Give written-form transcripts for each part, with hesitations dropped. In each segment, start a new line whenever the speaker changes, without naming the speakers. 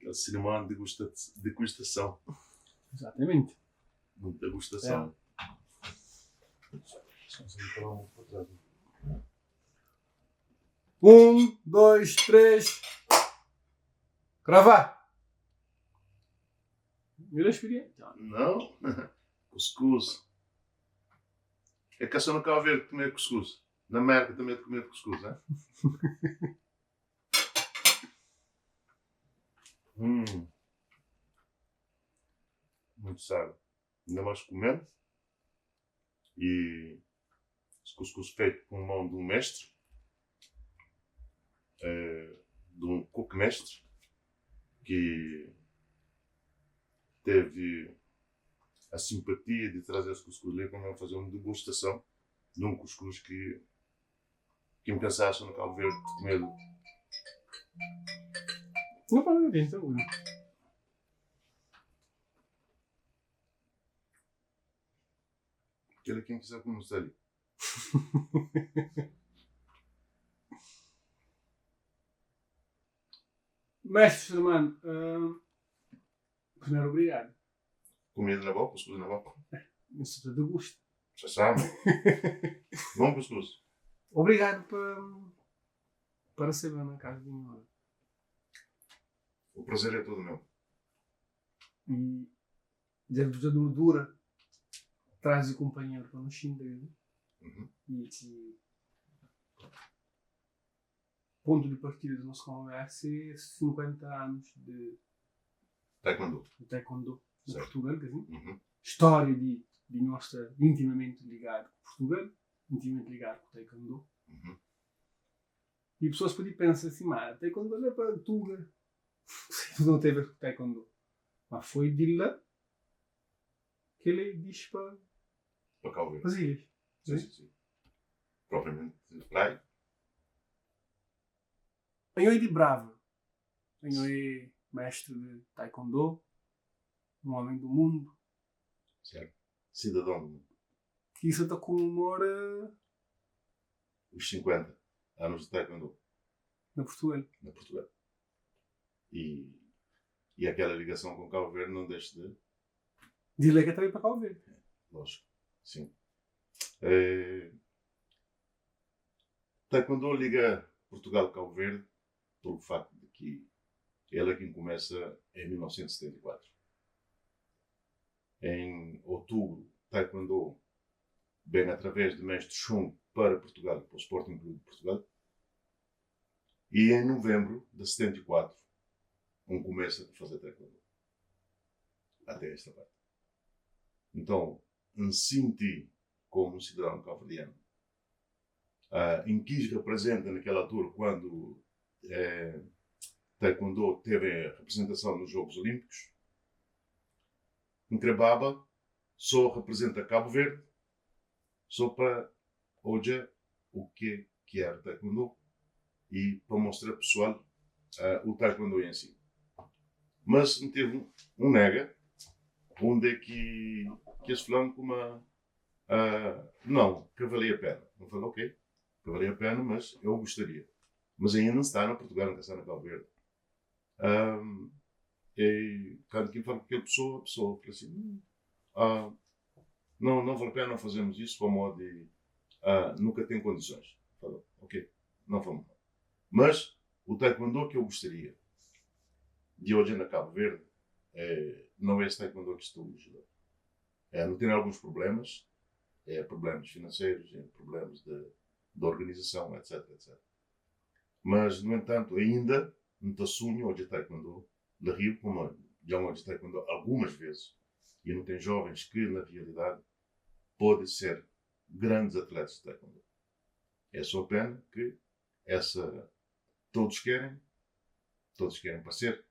Kel cerimónia de degustason.
Exatamente.
Muita degustason.
1, 2, 3. Grava! Melhor experiência.
Não. Cuscuz. É que só no Cabo Verde comer cuscuz. Na América também é de comer cuscuz, né? Hum. Muito sabe. Ainda mais comendo. E esse cuscuz feito com mão de um mestre, de um cook mestre, que teve a simpatia de trazer esse cuscuz ali para fazer uma degustação de um cuscuz que me pensasse no Cabo Verde de comer.
Não pode ver, então.
Aquele quem quiser começar ali.
Mestre Germano, primeiro obrigado.
Comida na boca, cuscuz na boca.
Isso te degusta.
Já sabe. Bom cuscuz.
Obrigado para receber na casa de minha
O prazer é todo meu.
E deve de dura traz o companheiro para nos xingar. E que ponto de partida da nossa conversa é 50 anos de
Taekwondo,
de taekwondo em Portugal, quer dizer, história de nós estar intimamente ligado com Portugal, intimamente ligado com o taekwondo. E pessoas podem pensar assim, mas taekwondo é para Tuga. Não teve a ver com taekwondo. Mas foi de lá que ele diz para
Para Cabo Verde.
as ilhas.
Sim, sim, sim. Propriamente de praia.
Eu é de Brava. Eu é mestre de taekwondo, um homem do mundo.
Certo. Cidadão do mundo.
Isso está comemora
os 50 anos de taekwondo.
Na Portugal.
Na Portugal. E aquela ligação com Cabo Verde não deixa de...
De liga também para Cabo Verde.
É, lógico, sim. Taekwondo liga Portugal Cabo Verde pelo facto de que ele é quem começa em 1974. Em outubro, Taekwondo vem através de Mestre Chung para Portugal, para o Sporting Clube de Portugal. E em novembro de 74, um começa a fazer Taekwondo. Até esta data. Então, me senti como um cidadão cabo-verdiano. Em que representa naquela altura, quando Taekwondo teve a representação nos Jogos Olímpicos, em Crebaba só representa Cabo Verde, só para hoje o que que era Taekwondo e para mostrar pessoal o Taekwondo em si. Mas teve um nega, onde é que eles falaram como não, que valia a pena. Eu falei, ok, que valia a pena, mas eu gostaria. Mas ainda não está na Portugal, não está na Cabo Verde. E quando que falo com aquela pessoa, a pessoa fala assim, não, não vale a pena, não fazemos isso, para o modo de, nunca tem condições. Falou, ok, não vamos. Mas o taekwondo que eu gostaria de hoje na Cabo Verde não é esse taekwondo que estou hoje. Não tem alguns problemas, problemas financeiros, problemas de organização, etc, etc. Mas, no entanto, ainda não te assumo hoje taekwondo de Rio, como já hoje taekwondo algumas vezes, e não tem jovens que, na realidade, podem ser grandes atletas de taekwondo. É só pena que essa todos querem parecer,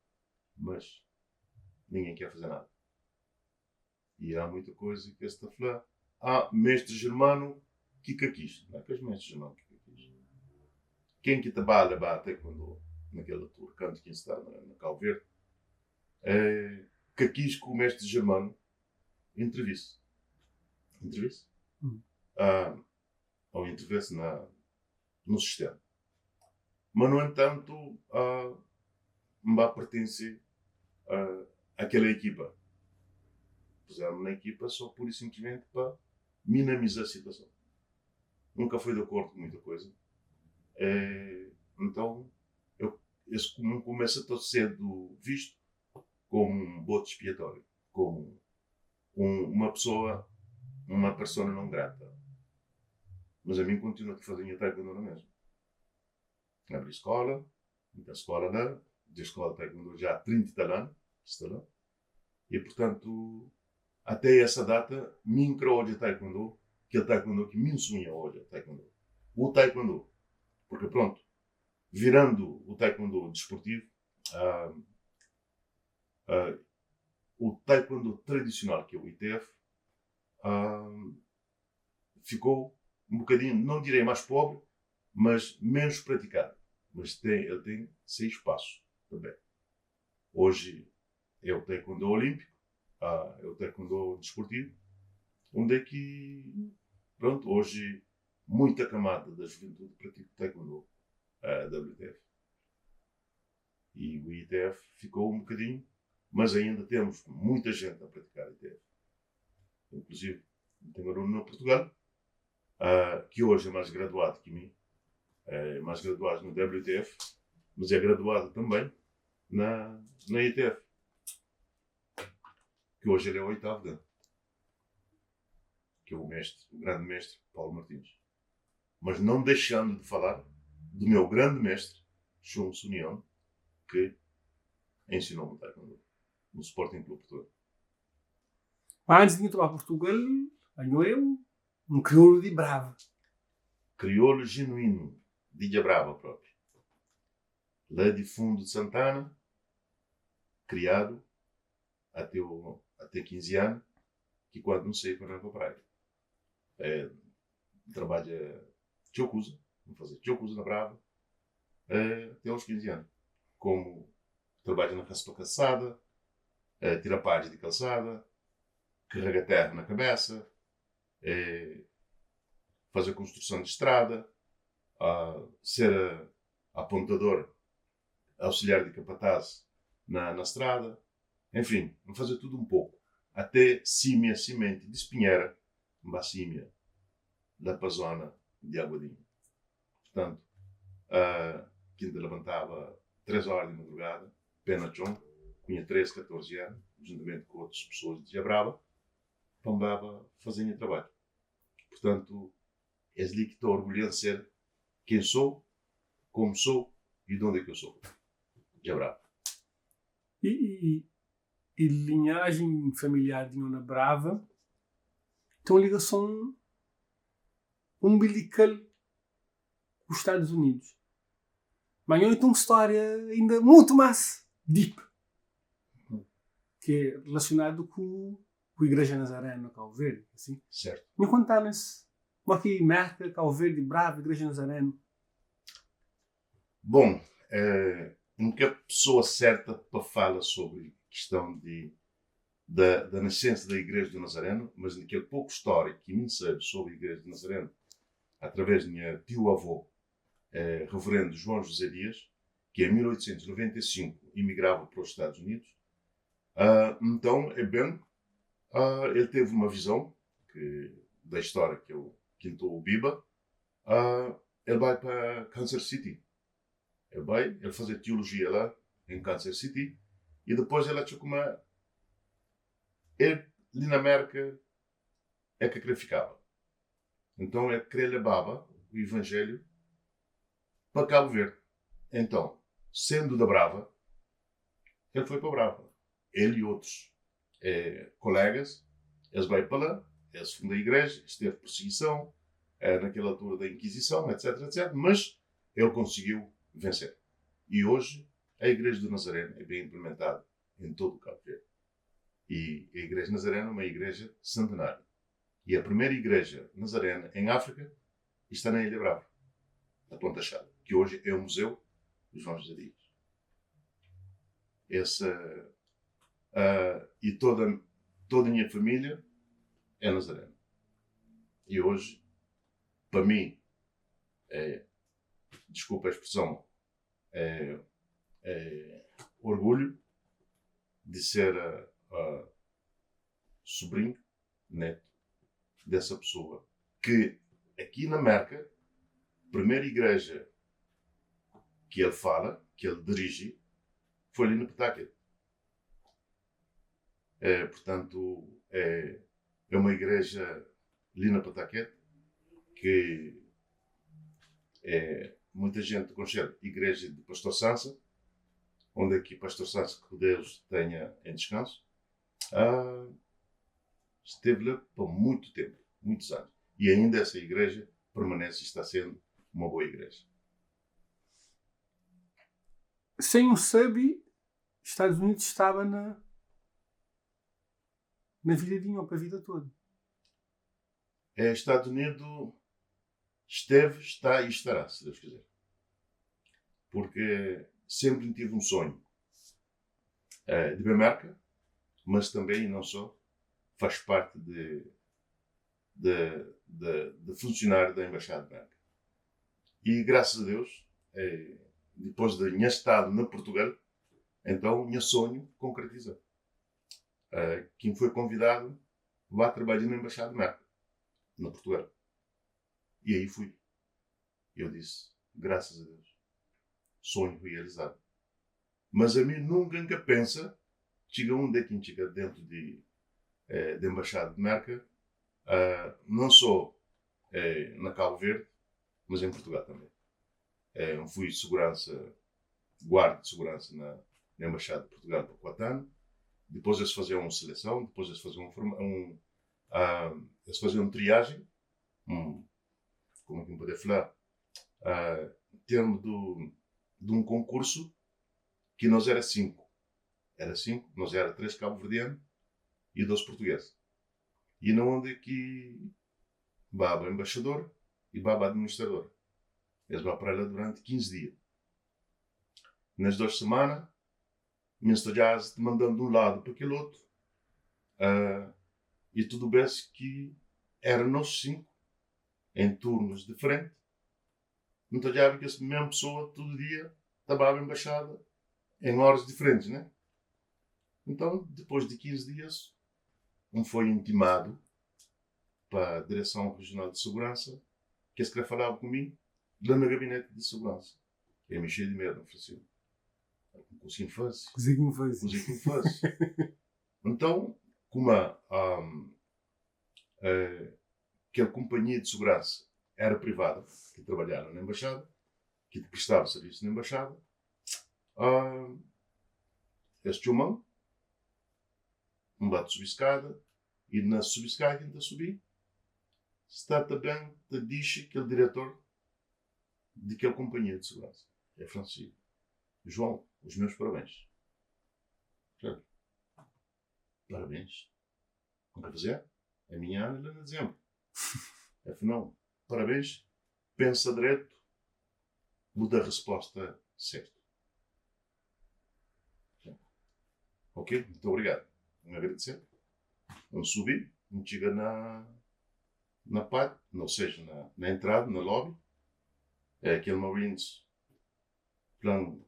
mas ninguém quer fazer nada. E há muita coisa que esta fala. Mestre Germano, que que quis? Não é que os mestres Germano que que quis? Quem que trabalha até quando naquela altura, quando quem está na Cabo Verde, é, que quis que o mestre Germano entrevisse. Entrevisse? Ou entrevisse no sistema. Mas, no entanto, Mbá pertence Aquela equipa. Puseram-me na equipa só pura e simplesmente para minimizar a situação. Nunca fui de acordo com muita coisa. É, então, eu, esse não começa a ser visto como um bote expiatório, como uma pessoa, uma persona não grata. Mas a mim continua a fazer taekwondo na mesma. Abri escola, da escola lá, de escola de taekwondo já há 30 anos, está lá. E portanto, até essa data, mim criou de taekwondo, que é o taekwondo que me sonha hoje, taekwondo. O taekwondo. Porque pronto, virando o taekwondo desportivo, o taekwondo tradicional, que é o ITF, ficou um bocadinho, não direi mais pobre, mas menos praticado. Mas ele tem 6 passos também. Hoje é o taekwondo olímpico, é o taekwondo desportivo, onde é que, pronto, hoje muita camada da juventude pratica o taekwondo, a WTF. E o ITF ficou um bocadinho, mas ainda temos muita gente a praticar ITF. Inclusive, tenho um aluno no Portugal, que hoje é mais graduado que mim, é mais graduado no WTF, mas é graduado também na ITF, que hoje ele é o 8º dan, que é o mestre, o grande mestre Paulo Martins. Mas não deixando de falar do meu grande mestre, Chung Sunion, que ensinou-me taekwondo no Sporting Clube Portugal.
Mas antes de ir para Portugal, eu um crioulo de Brava.
Crioulo genuíno, de Ilha Brava próprio. Lá de Fundo de Santana, criado até 15 anos, que quando não sei para a praia. É, trabalha tiocusa, vamos fazer tiocusa na Brava, até aos 15 anos. Como trabalha na raspa calçada, tira palha de calçada, carrega terra na cabeça, fazer construção de estrada, ser apontador, auxiliar de capataz na estrada, enfim, fazer tudo um pouco. Até símia, semente de espinheira, uma símia, lá para a zona de Aguadinho. Portanto, quinta levantava 3 horas de madrugada, pé na chão, tinha 13, 14 anos, juntamente com outras pessoas de Brava, pambava, fazia trabalho. Portanto, é ali que estou orgulhoso de ser quem sou, como sou e de onde é que eu sou. De Brava.
E linhagem familiar de Nona Brava tem uma ligação umbilical com os Estados Unidos. Mas eu tenho uma história ainda muito mais deep, que é relacionado com a Igreja Nazarena no Cabo Verde. Assim.
Certo.
Me contaram-se como é que marca Cabo Verde, Brava, Igreja Nazarena?
Bom, nunca a pessoa certa para falar sobre a questão da nascença da Igreja do Nazareno, mas naquele pouco história que me sabe sobre a Igreja do Nazareno, através de minha tio-avô, reverendo João José Dias, que em 1895 imigrava para os Estados Unidos. Então, é bem, ele teve uma visão que, da história que eu quintou o Biba. Ele vai para Kansas City. Ele vai, ele fazer teologia lá em Kansas City e depois ele achou como ele ali na América é que ele ficava. Então ele queria levava o Evangelho para Cabo Verde. Então, sendo da Brava, ele foi para Brava. Ele e outros colegas, eles vão para lá, eles fundam a igreja, esteve perseguição, naquela altura da Inquisição, etc, etc, mas ele conseguiu vencer. E hoje, a Igreja do Nazareno é bem implementada em todo o Cabo Verde. E a Igreja Nazarena é uma igreja centenária. E a primeira igreja nazarena em África está na Ilha Brava, na Ponta Chada, que hoje é o Museu dos João José Dias. E toda a minha família é nazarena. E hoje, para mim, desculpa a expressão, é orgulho de ser sobrinho, neto dessa pessoa que aqui na Merca, primeira igreja que ele fala, que ele dirige, foi ali no Pawtucket. É, portanto, é uma igreja ali na Pawtucket que é, muita gente conhece Igreja de Pastor Sansa, onde aqui Pastor Sansa, que Deus tenha em descanso, esteve lá por muito tempo, muitos anos. E ainda essa igreja permanece e está sendo uma boa igreja.
Sem o saber, Estados Unidos estava na vida de para a vida toda.
É, Estados Unidos esteve, está e estará, se Deus quiser. Porque sempre tive um sonho de América, mas também, e não só, faz parte de funcionário da Embaixada de América. E graças a Deus, depois de minha estado na Portugal, então o meu sonho concretizou. Quem foi convidado vai trabalhar na Embaixada de América, na Portugal. E aí fui. Eu disse, graças a Deus, sonho realizado. Mas a mim nunca, nunca pensa, chega um dia que chega dentro de Embaixada de América, não só na Cabo Verde, mas em Portugal também. Eu fui segurança, guarda de segurança na Embaixada de Portugal por 4 anos. Depois eles faziam uma seleção, depois eles faziam eles faziam triagem, como é que eu poder falar, em termos de um concurso que nós era 5. Era 5, nós era 3 cabo-verdianos e 2 portugueses. E não onde que baba embaixador e baba administrador. Eles vão para lá durante 15 dias. Nas 2 semanas, me estagiários te mandando de um lado para aquele outro. E tudo bem que eram nós 5, em turnos diferentes. Não estagiava que essa mesma pessoa todo dia estava na embaixada em horas diferentes, né? Então, depois de 15 dias, um foi intimado para a Direção Regional de Segurança, que esse cara falava comigo, lá no gabinete de segurança. Eu me enchi de medo, eu falei assim, não consigo fazer.
Consegui fazer.
Consegui fazer. Então, como aquela companhia de segurança era privada, que trabalhava na embaixada, que prestava serviço na embaixada, este homem, um bate subir escada, e na subir escada, ainda subi, está também, te diz que o diretor de aquela companhia de segurança é Francisco. João, os meus parabéns. Certo? Parabéns. Não quer fazer? A minha Ana, em dezembro. É, não. Parabéns. Pensa direito. Muda a resposta certa. Ok? Muito obrigado. Vamos agradecer. Vamos subir. Vamos chegar na parte, ou seja, na entrada, na lobby. É aquele Marines. Plano.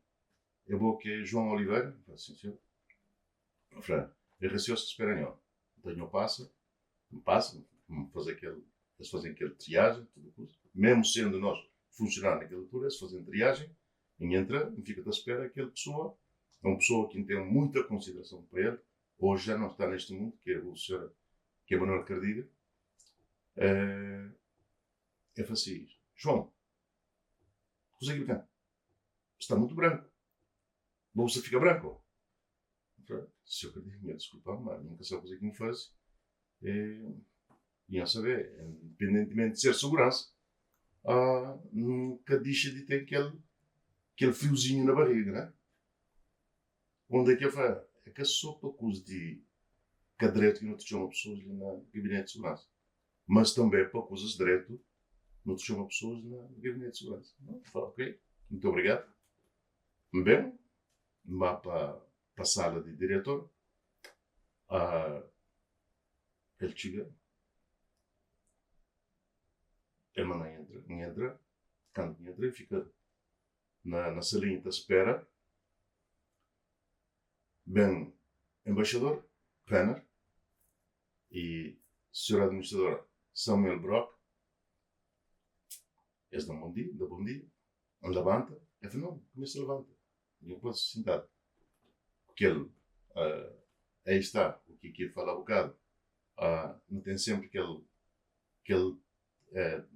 Eu vou que é João Oliveira. Assim, senhor. Falei, eu receio se espera nenhum. Então eu passo, me passa, vamos fazer aquele, eles fazem aquele triagem, tudo isso. Mesmo sendo nós funcionar naquela altura, eles fazem triagem, e entra, e fica à espera aquela pessoa, é uma pessoa que tem muita consideração para ele, hoje já não está neste mundo, que é o senhor, que é Manuel Cardiga. Eu falei assim, João, você aqui tem? Está muito branco. Bom, você fica branco. Eu falei, senhor Cardiga, desculpa, mas nunca sei o que me faz. E saber, independentemente de ser segurança, nunca deixa de ter aquele friozinho na barriga, né? Onde é que eu falei? É que a sopa custa de cadreto que não te chama pessoas ali no gabinete de segurança. Mas também para coisas direto, não te chama pessoas no gabinete de segurança. Não, eu falo, ok, muito obrigado. Bem, vá para a sala de diretor. Ele chega. Ele manda entra, entra, quando entra, fica na salinha de espera. Bem, Embaixador Penner e Sr. Administrador Samuel Brock, es da-m bon dia, N da bon dia, N labanta, el fla, Não, kumesa labanta, N pode sintadu. Ku kel, aí está o ki ki fala bokadu, nu ten senpri kel, kel,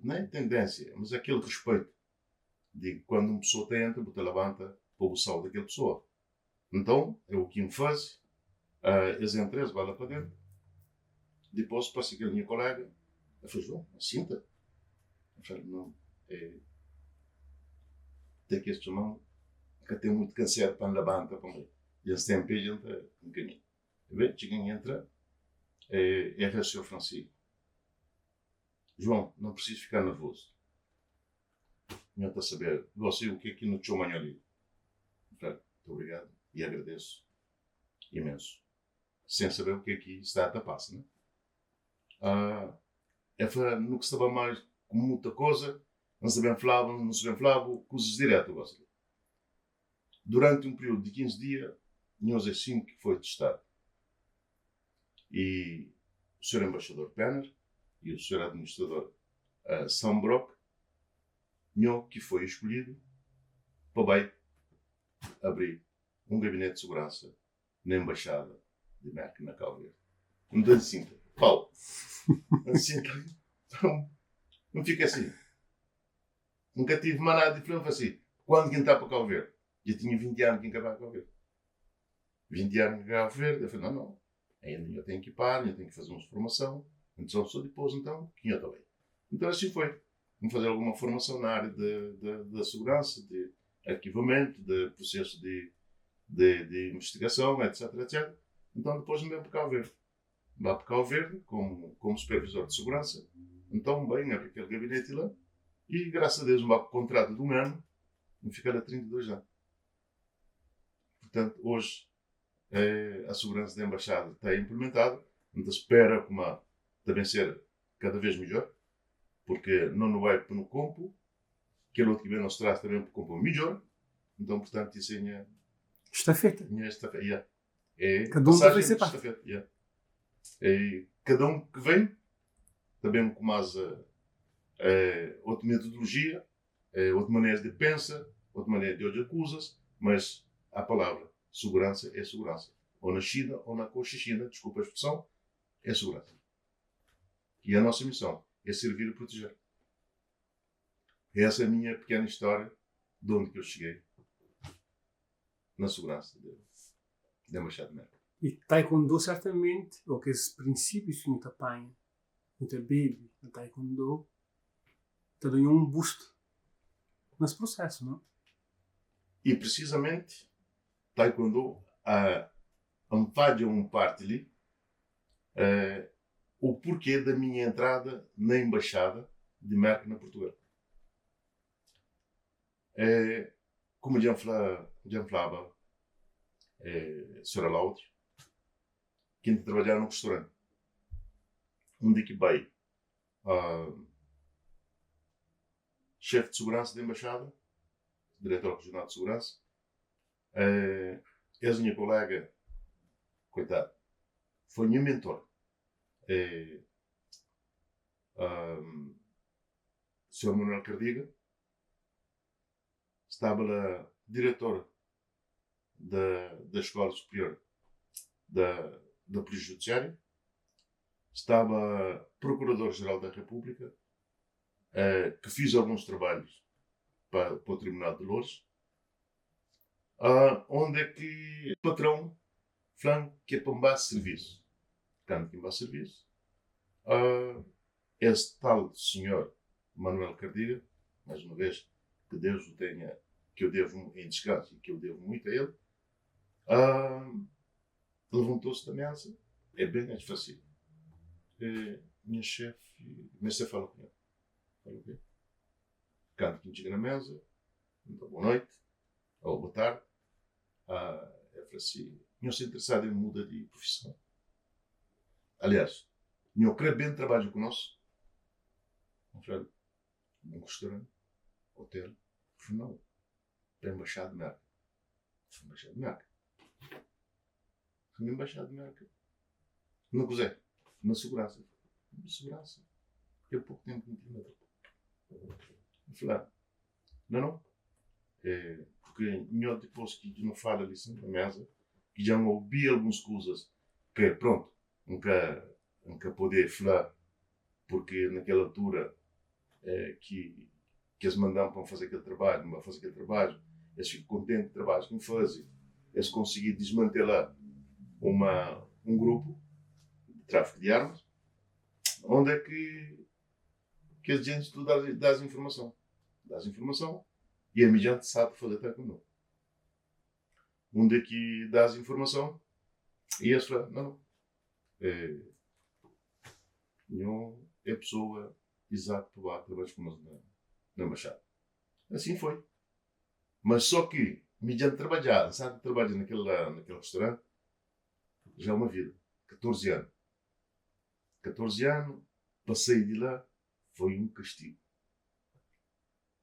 não é tendência, mas aquele respeito di quando un pessoa ta entra, bu ta labanta pa bu sauda kel pessoa. Nton, é o ki N faze. Es entra, es ba la pa déntu. Dipôs, parse kel nha koléga, el fla, João, sinta. N fla, Nau, é te ki es txoma-m, N ka ten mutu kanseru pa N labanta pa N bai. Dja N sta en pé, dja N ta N kaminha. Ben, txiga N entra, é Raceu Francisco. João, não preciso ficar nervoso. Nho ta saber gosi u ke ki nu txoma nho li. N fla, Muito obrigado e agradeço imenso. Sem saber u ke ki sta ta pasa, né? Ah, el fla, nu ka sta ba mais ku muta koza, N sta ben flaba, nu sta ben flabu kuzas diretu gosi li. Duranti un períodu di 15 dia, nhos é sin ki foi testadu. E o senhor embaixador Penner e o senhor administrador Sam Brock, nho ki foi escolhido pa bai abri um gabinete de segurança na embaixada de Merka na Cabo Verde. N ta sinta, pau! N sinta, N fika assim. N ka tive mais nada di fla, N fla assim, quando ki N ta pa Cabo Verde? Dja tinha 20 anu ki N ka bai Cabo Verde. 20 anu ki N ka bai Cabo Verde, el fla, não, não, ainda nho ten ki para, nho ten ki faze uns formason, então só dipôs então ki nho ta bai. Então assim foi. N faze alguma formason na área de segurança, de arquivamento, de processo de investigação, etc, etc. Então depois N ben pa Cabo Verde. N ba pa Cabo Verde como supervisor de segurança. Então N bai, N abri kel gabinete la e graças a Deus N ba ku kontratu de um ano, N fika la 32 anu. Portanto, hoje a segurança da embaixada está implementada, N ta spera kuma ta ben ser kada vez midjor, porque no nu bai pa nu konpu, kel otu ki ben nos tras ta ben pa konpu midjor, então portanto isso é nha
Estafeta.
Nha estafeta, yeah. É
Cada um ta
passagem
faze se
de
parte.
estafeta, yeah. É, cada um que vem ta ben ku mais outra metodologia, outra maneira de pensa, outra maneira de odja kuzas, mas a palavra segurança é segurança. Ou na China ou na Coxixina, desculpa a expressão, é segurança. E a nossa missão é servir e proteger. Essa é a minha pequena história de onde que eu cheguei na segurança de Embaixada de América.
E Taekwondo certamente, ou kes prinsípius ki nu ta panha, nu ta bebe na Taekwondo, ta da-nho un boost nes prusésu, nau?
E precisamente Taekwondo a N fadja un parti li, o porquê da minha entrada na Embaixada de Merca na Portugal. Como dja N fla, dja N flaba Sra. Láudio, ki N ta trabadjaba na un restaurante, undi ki bai xefi di seguransa di Embaixada, diretor regional di seguransa, Es nha kolega, koitadu, foi nha mentor. É Senhor Manuel Cardiga, staba la diretor da Escola Superior da Polícia Judiciária, staba Procurador-Geral da República, que fiz alguns trabalhos pa o Tribunal de Loures, Onde é ki patrão fla-m ki é pa N ba sirvisu. Kantu ki N ba sirvisu, es tal senhor Manuel Cardiga, mais uma vez, que Deus o tenha, que eu devo em descanso e que eu devo muito a ele, levantou-se da mesa, é bem mais fácil. Nha xefe, meste fala ku el. Fala o quê? Kantu ki N txiga na mesa, N fla, Boa noite, ou boa tarde. El fla si, Nho sta interesadu em muda di profison? Aliás, nho kre ben trabadja ku nos? N fla-l, Un restaurante, hotel? El fla, Nau, pa Embaxada di Merka. N fla, Embaxada di Merka? Na Embaixada de América. Na kuzé? Na seguransa. Na seguransa. É pouco tempo que não tinha nada. Eu falei, não, não. É, porque nho depois que não fala ali assim na mesa, que já não ouvi algumas coisas que, pronto, nunca, nunca poder falar, porque naquela altura é, que eles mandam para fazer aquele trabalho, não vai fazer aquele trabalho, eles ficam contentes do trabalho que me fazem. Eles conseguiram desmantelar um grupo de tráfico de armas, onde é que as gente tu dás informação. Dás informação e a gente sabe fazer taekwondo. Onde é que dás informação e eles falam, não, não. É, não é pessoa exata para trabalhar com nós na embaixada. Assim foi. Mas só que, mediante trabalhar, sabe, trabalho naquele restaurante, já é uma vida. 14 anos. 14 anos, passei de lá, foi um castigo.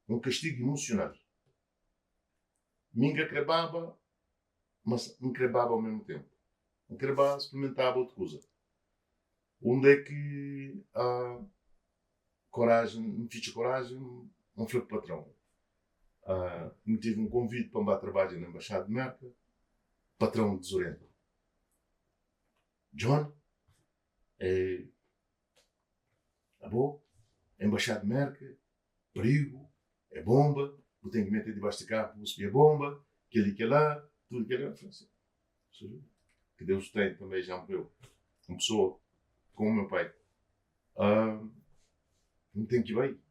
Um castigo emocional. Minha crebaba, mas me crebaba ao mesmo tempo. Me crebaba, experimentava outra coisa. Onde é que a coragem, me fiz coragem, não foi para o patrão. Me tive um convite para um trabalho na Embaixada de América, patrão desorienta. John, é, bom, Embaixada de América, perigo, é bomba, eu tenho que meter debaixo de carro para subir a bomba, que ali, que lá, tudo que lá. Assim, que Deus tem também já morreu. Uma pessoa como o meu pai. Não tem que ir bem.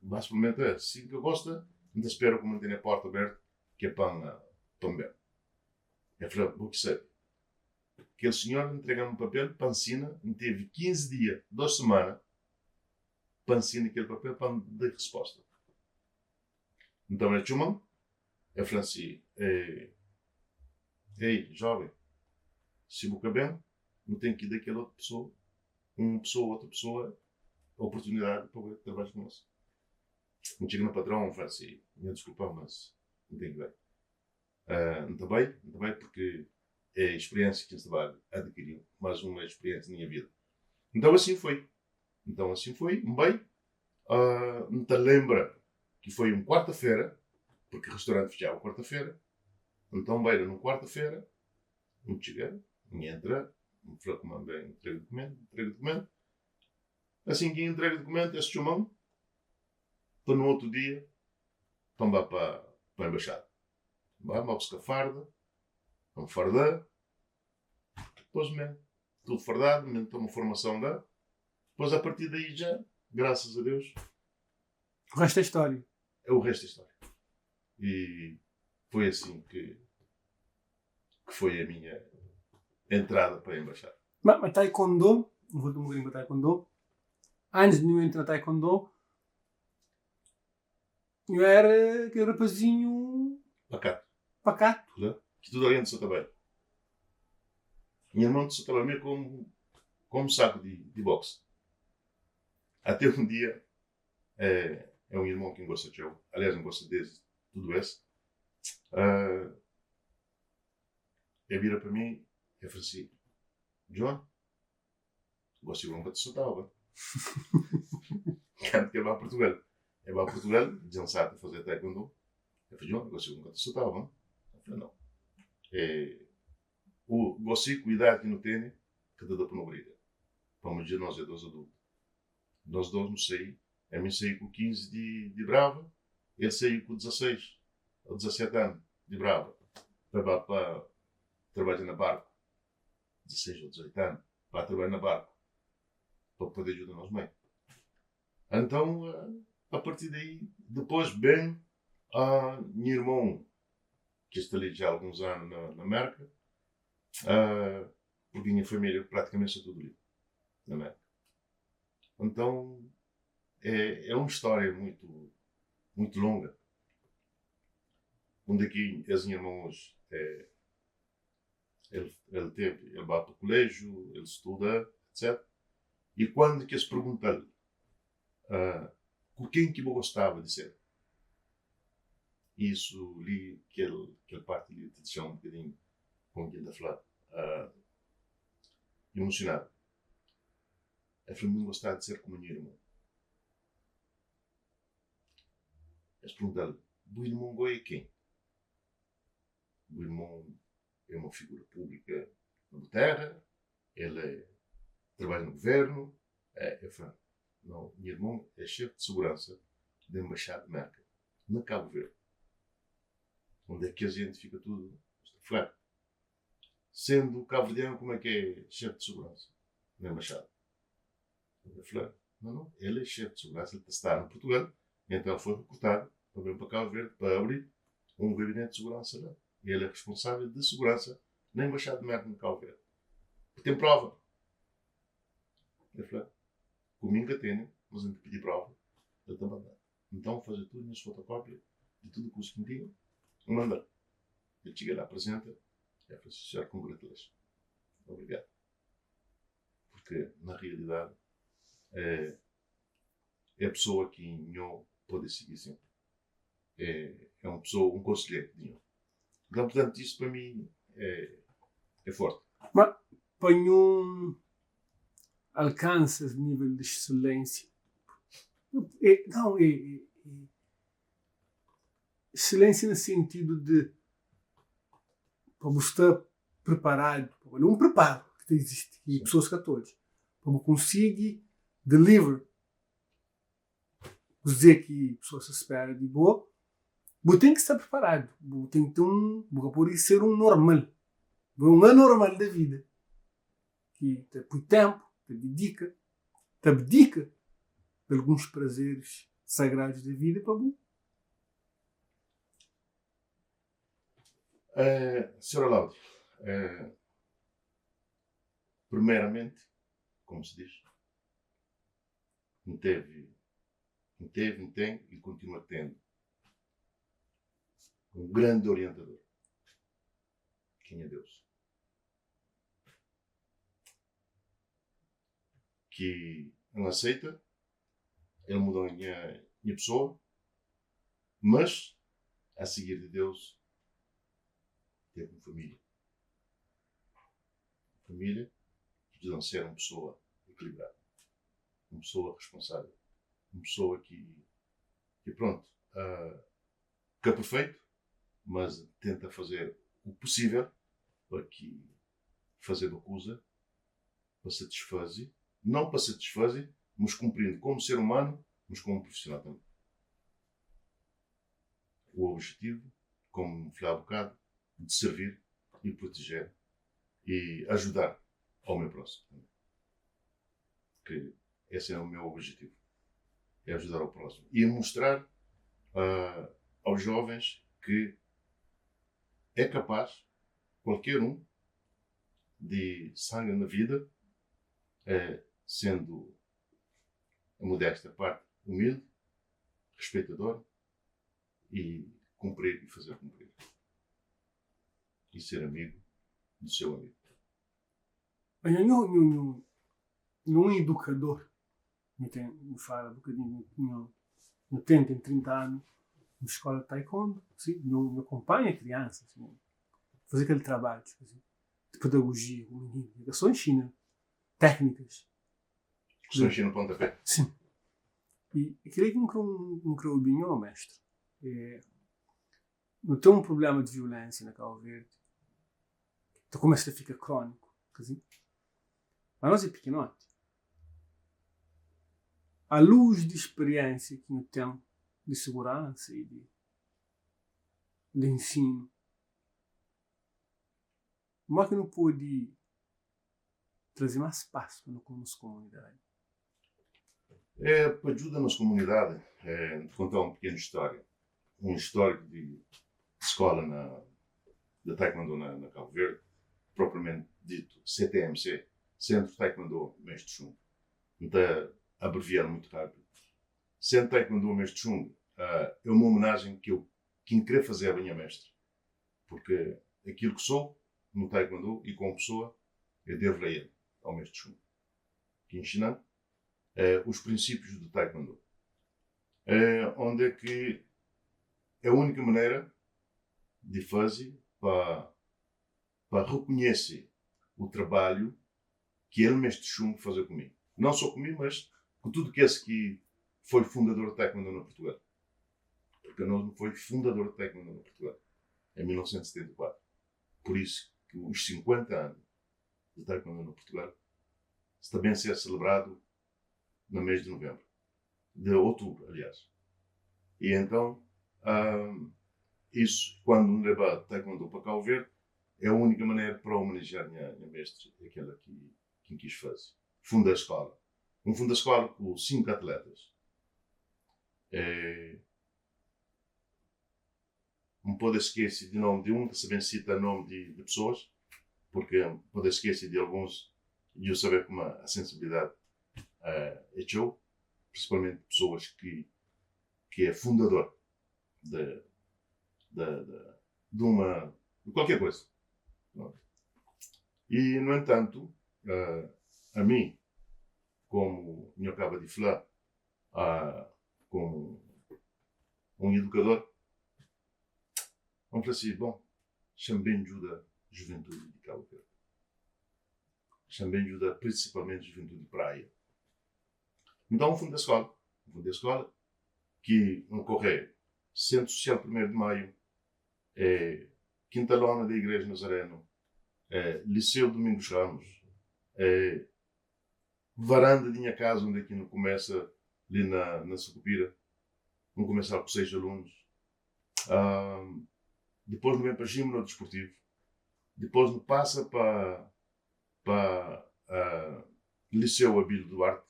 Basicamente é assim que gosta, não te espero que mantenha a porta aberta, que é para ver. Eu falei, o que sei. Aquele senhor entrega-me um papel para ensinar, me teve 15 dias, 2 semanas, para ensinar aquele papel para me dar resposta. Então ele chamou, eu falei assim, ei, jovem, se você bem, não tem que ir daquela outra pessoa, uma pessoa, outra pessoa, a oportunidade para poder trabalhar com nós. Não chega no patrão, fala assim, me desculpa, mas não tem que ver. Não está bem, não está bem, porque é a experiência que esse trabalho adquiriu, mais uma experiência na minha vida. Então assim foi. Então assim foi, bem. Não te lembra que foi uma quarta-feira, porque o restaurante fechava quarta-feira. Então, bem, numa quarta-feira, não chega, não entra, não falou com bem, entrega o documento, entrega o documento. Assim que entrega o documento, esse chamão, estou no outro dia, então vá para a embaixada. Vai, vai buscar farda, vamos fardar, depois mesmo, tudo fardado, mesmo toma formação lá. Depois a partir daí já, graças a Deus.
O resto é história.
É o resto é história. E foi assim que foi a minha entrada para a embaixada.
Mas Taekwondo, vou um bocadinho para Taekwondo, antes de eu entrar na Taekwondo, eu era aquele rapazinho
pacato.
Pacato.
Né? Que tudo alguém disse também. Minha irmã disse também como um saco de boxe. Até um dia, é um irmão que gosta de eu. Aliás, não gosta desse, tudo isso. Ele vira para mim e fala assim: John, gosto de um te soltava. Quando que ele vai a Portugal. Ele vai a Portugal, já sabe fazer taekwondo. Eu falei, John, gosto de um te soltava. Eu falei, não. É, o gosto com a idade que não tem, que dá para não briga. Vamos dizer, nós é dois adultos. Nós dois não sei. A mim saí com 15 de Brava, ele saiu com 16 ou 17 anos de Brava. Para trabalhar na barco. 16 ou 18 anos. Para trabalhar na barco. Para poder ajudar nós mãe. Então, a partir daí, depois bem, a meu irmão, que está ali já há alguns anos na América, porque minha família praticamente está tudo ali, na América. Então, é uma história muito, muito longa. Onde aqui, as minhas irmãos, ele vai para o colégio, ele estuda, etc. E quando que se pergunta-lhe, com quem que eu gostava de ser? Isso li, que ele parte ali, te deixou um bocadinho com aquilo da falar. Emosionadu. El fla, Mi N gostaba di ser kuma nha irmon. Es pergunta-l, Bu irmon gó é ken? Bu irmon é uma figura públika na bu téra? El é trabadja na guvérnu? El fla, Nau, nha irmon é xefi di suguransa di Enbaxada di Merka na Kabu Verdi. Onde é ki kes jenti fika tudu stafladu. Sendu kabuverdianu kuma ki é xefi di suguransa na embaxada? El fla, Nau, nau, el é xefi di suguransa, el ta sta na Purtugal, enton el foi rekrutadu pa ben pa Kabu Verdi pa abri un gabineti di suguransa la. I el é responsável di suguransa na embaxada di Merka na Kabu Verdi. Bu ten prova? El fla, Ku mi N ka tene, mas N ta pidi prova, el ta manda. Nton, faze tudu nhas fotokópia di tudu kuza ki N tinha, N manda-l. El txiga la, aprizenta, el fla, Sinhor, congratulations. Obrigadu. Purke, na rialidadi, é é pesoa ki nho pode sigi senpri. É é un pesoa, un konselheru di nho. Nton, purtantu, isu pa mi é é forti.
Ma pa nho alkansa es nível di exselénsia, é nau, é é exselénsia na sentidu di pa bu sta preparadu, pa un preparu ki ta izisti ki pesoas ka ta odja, pa bu konsigi deliver kuzê ki pesoas ta spera di bo, bu ten ki sta preparadu, bu ten ki ten un, bu ka pode ser un normal, bu é un anormal da vida ki ta pui tenpu, ta didika, ta abdika di alguns prazeris sagradus da vida pa bu.
Senhora Láudia, primeiramente, como se diz, N teve, N teve, N ten e continua tendo um grande orientador, quem é Deus. Ki N aceita, el muda nha, nha pessoa, mas a seguir de Deus teve um família. Família ki djuda-m ser un pesoa ekilibradu, un pesoa responsável, un pesoa ki ki prontu, ka perfeitu, mas tenta fazer o posível pa ki fazeba kuza pa satisfaze, não pa satisfaze, mas kunprindu komu ser umanu, mas komu profissional tanbe. O objetivu, komu N fla bokadu, de servir e proteger e ajudar ao meu próximo também. Que esse é o meu objetivo, é ajudar ao próximo e mostrar uh, aos jovens que é capaz qualquer um de sangue na vida, é, sendo a modesta parte humilde, respeitador e cumprir e fazer cumprir. E ser amigo do seu amigo.
Nho, nho, nho, nho um educador. Nho tem, nho fala bocadinho, nho, nho tem, tem 30 anos na escola de taekwondo, sim, nho, nho acompanha crianças, nho fazer aquele trabalho, assim, de pedagogia com o menino, que só ensina técnicas.
Só ensina pontapé?
Sim. E queria que um, um, um obi nho, mestre. É, nu ten un prubléma di violénsia na Cabo Verde ta kumesa ta fika króniku, kasi. Ma nos é pikinoti. À luz di speriénsia ki nu ten di suguransa i di di ensinu, modi ki nu pode traze más pas pa nos komunidadi?
É, pa djuda nos komunidadi, é, N ta konta un pikenu stória. Un históriku di skola na di Taekwondo na, na Cabo Verde, propriamente dito CTMC, Centro Taekwondo Mestre Chung. N ta abreviar muito rápido. Centro Taekwondo Mestre Chung uh, é uma homenagem que eu que N queria fazer à minha mestre, porque aquilo que sou no Taekwondo e como pessoa, eu devo a ele, ao Mestre Chung, que ensina os princípios do Taekwondo. Onde é que é a única maneira de fazer para, para reconhecer o trabalho que ele, Mestre Chung, fazer comigo. Não só comigo, mas com tudo que esse que foi fundador de Taekwondo no Portugal. Porque não foi fundador de Taekwondo no Portugal, em 1974. Por isso que os 50 anos de Taekwondo no Portugal também ser celebrado no mês de novembro. De outubro, aliás. E então, isso, quando me leva Taekwondo para Cabo Verde, é a única maneira para homenagear minha mestre, aquela que quis fazer. Funda a escola. Um funda a escola com 5 atletas. É, não pode esquecer de nome de um, que se bem cita nome de pessoas, porque pode esquecer de alguns e eu saber como a sensibilidade é show, principalmente pessoas que é fundador de uma de qualquer coisa. E, no entanto, a mim, como me acaba de falar, como um educador, vamos falar assim, bom, também ajuda a juventude de Cabo Verde. Também ajuda principalmente a juventude de praia. Então, um fundo da escola, um fundo da escola, que um correio, Centro Social 1º de Maio, é, Quinta Lona da Igreja Nazareno, é, Liceu Domingos Ramos, é, varanda de minha casa, onde aqui não começa, ali na Sucupira, não começar com 6 alunos. Depois não vem para gimno desportivo, depois não passa para Liceu Abílio Duarte,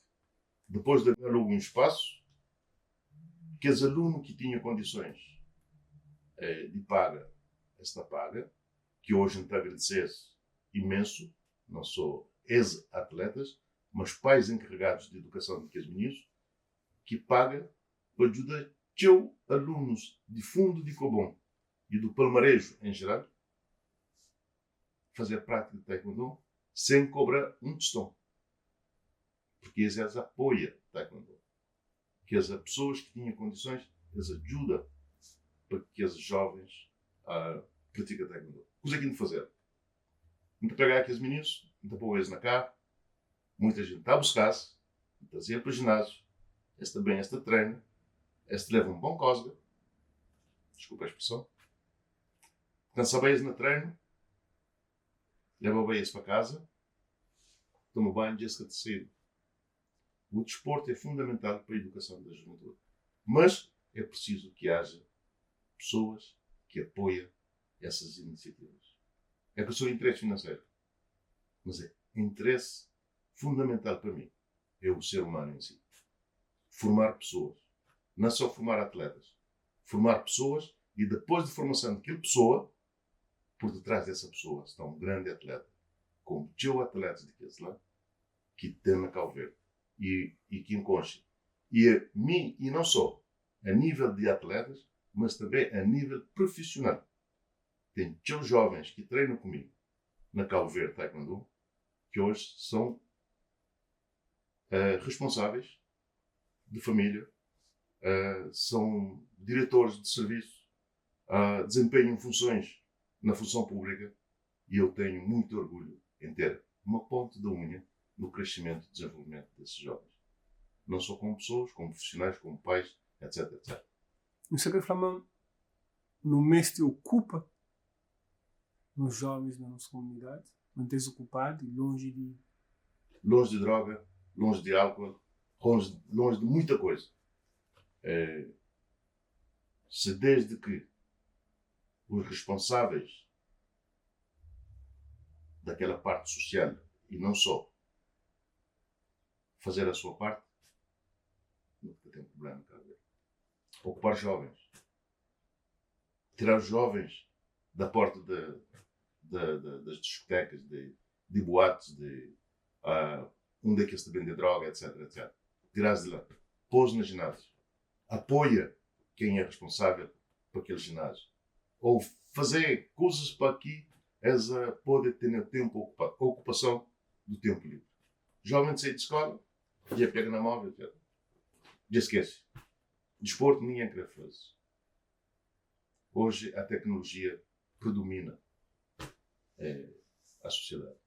depois de alugar um espaço, que os alunos que tinham condições de paga, esta paga, que hoje te agradecesse imenso, não só ex-atletas, mas pais encarregados de educação de aqueles meninos, que paga para ajudar seus alunos de fundo de Cobom e do Palmarejo em geral, fazer a prática de Taekwondo sem cobrar um tostão. Porque eles apoiam Taekwondo. Que as pessoas que tinham condições, eles ajudam para que os jovens pratiquem Taekwondo. Coisa que não fazer. Não pegar aqueles meninos, não pôr eles na carro, muita gente está a buscar-se, trazer para o ginásio, este bem, este treino, este leva um bom cosga, desculpa a expressão, cansa bem no treino, leva bem esse para casa, toma banho e esse que te. O desporto é fundamental para a educação da juventude. Mas é preciso que haja pessoas que apoiem essas iniciativas. É que eu sou interesse financeiro, mas é interesse fundamental para mim. É o ser humano em si. Formar pessoas. Não só formar atletas. Formar pessoas e depois de formação daquela pessoa, por detrás dessa pessoa está um grande atleta, como Joe Atletas de lá, que tem na Cabo Verde e que encontra. E a mim, e não só a nível de atletas, mas também a nível profissional. Tem teu jovens que treinam comigo na Cabo Verde Taekwondo, que hoje são responsáveis de família, são diretores de serviço, desempenham funções na função pública, e eu tenho muito orgulho em ter uma ponte da unha no crescimento e desenvolvimento desses jovens. Não só como pessoas, como profissionais, como pais, etc, etc.
Isso é que fala, no mês te ocupa nos jovens da nossa comunidade, manter-se ocupado e longe de...
Longe de droga, longe de álcool, longe de muita coisa. É, se desde que os responsáveis daquela parte social, e não só, fazer a sua parte, nunca tem problema, cara. Ocupar jovens. Tirar os jovens da porta das discotecas, de boates, de onde é que se vende droga, etc, etc. Tirar-se de lá. Pôs no ginásio. Apoia quem é responsável por aquele ginásio. Ou fazer coisas para que essa pode ter tempo ocupado, ocupação do tempo livre. Jovem de sair de escola, já pega na móvel, já esquece. Desporto ninguém quer fazer. Hoje a tecnologia predomina a sociedade.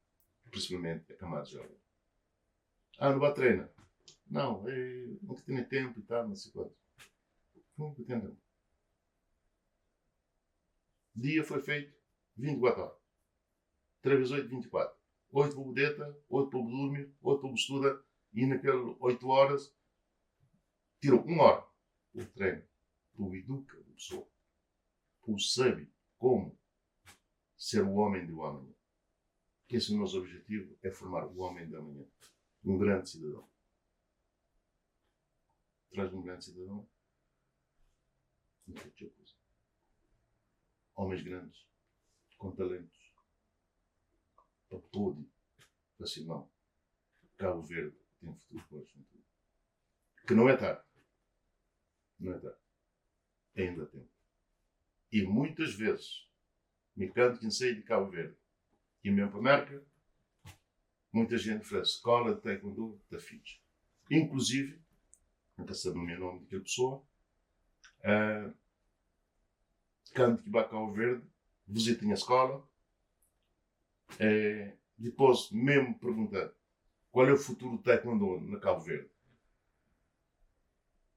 Principalmente a camada jovem. Ah, não vai treinar. Não, é, nunca tenho tempo e tal, não sei quanto. Nunca tenho tempo. Dia foi feito 24 horas. 3 vezes 8, 24. 8 para o deta, 8 para o dormir, 8 para o estuda e naquelas 8 horas tirou uma hora o treino. Tu educa a pessoa. Tu sabe como ser o homem do amanhã. Que esse é o nosso objetivo, é formar o homem da manhã. Um grande cidadão. Traz um grande cidadão. Não tem coisa. Homens grandes, com talentos, para poder, para assim, não. Cabo Verde tem futuro para a juventude. Que não é tarde. Não é tarde. Ainda há tempo. E muitas vezes, me canto que sei de Cabo Verde e mesmo para a América, muita gente fala escola de taekwondo da ficha. Inclusive, nunca sabe o meu nome daquela pessoa, canto que vai a Cabo Verde, visita a escola, depois mesmo pergunta qual é o futuro do taekwondo na Cabo Verde.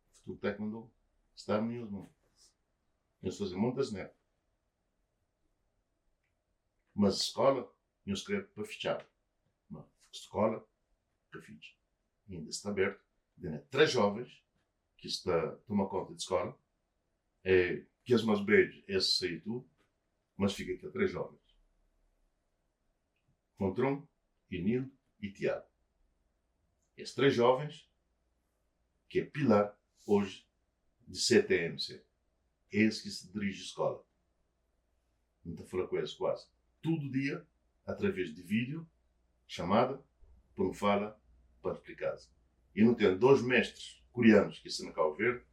O futuro do taekwondo está no meu mãos. Eu fazer muitas netas. Mas a escola, eu escrevo para fechar. Mas escola, para ficha. Ainda está aberto. Ainda três jovens que está a tomar conta de escola. É, que os meus beijos, esse saiu tudo. Mas fica aqui três jovens. Contron, Enil e Tiago. Esses três jovens, que é pilar hoje de CTMC. Esse que se dirige à escola. Não está a falar com eles quase. Todo dia, através de vídeo, chamada, por fala, para explicar. E não tem dois mestres coreanos que estão na Cabo Verde,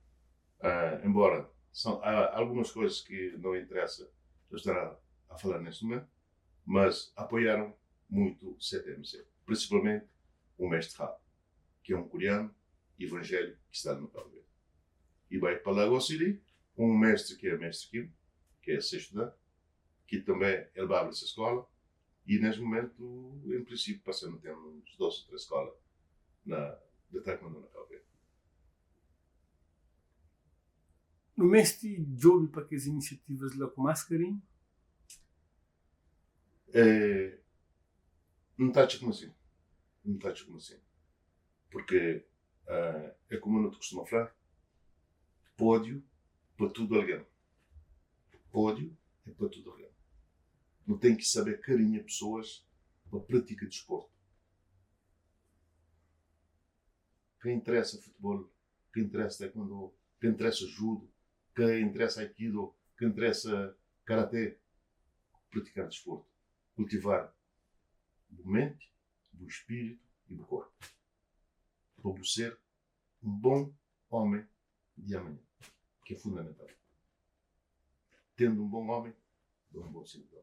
embora são, há algumas coisas que não interessa eu estar a falar neste momento, mas apoiaram muito o CTMC, principalmente o mestre Ha, que é um coreano evangélico que está no Cabo Verde. E vai para Lagos City, um mestre que é mestre Kim, que é sexto dan, que também ele vai abrir essa escola, e neste momento, em princípio, passamos a ter uns dois ou três escolas de Taekwondo na Cabo Verde.
No mestre job para que as iniciativas lá com mais carinho?
É, não está como assim. Não está como assim. Porque é como eu não te costumo falar, pódio para tudo alguém. Pódio é para tudo alguém. Não tem que saber carinho a pessoas para praticar desporto. Quem interessa futebol, quem interessa taekwondo, quem interessa judo, quem interessa aikido, quem interessa karatê, praticar desporto, cultivar o mente, o espírito e o corpo. Para ser um bom homem de amanhã, que é fundamental. Tendo um bom homem, um bom cidadão.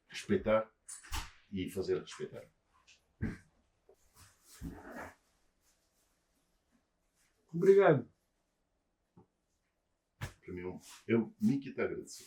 Respeitar e fazer respeitar.
Obrigado.
Para mim, eu me que te agradecer.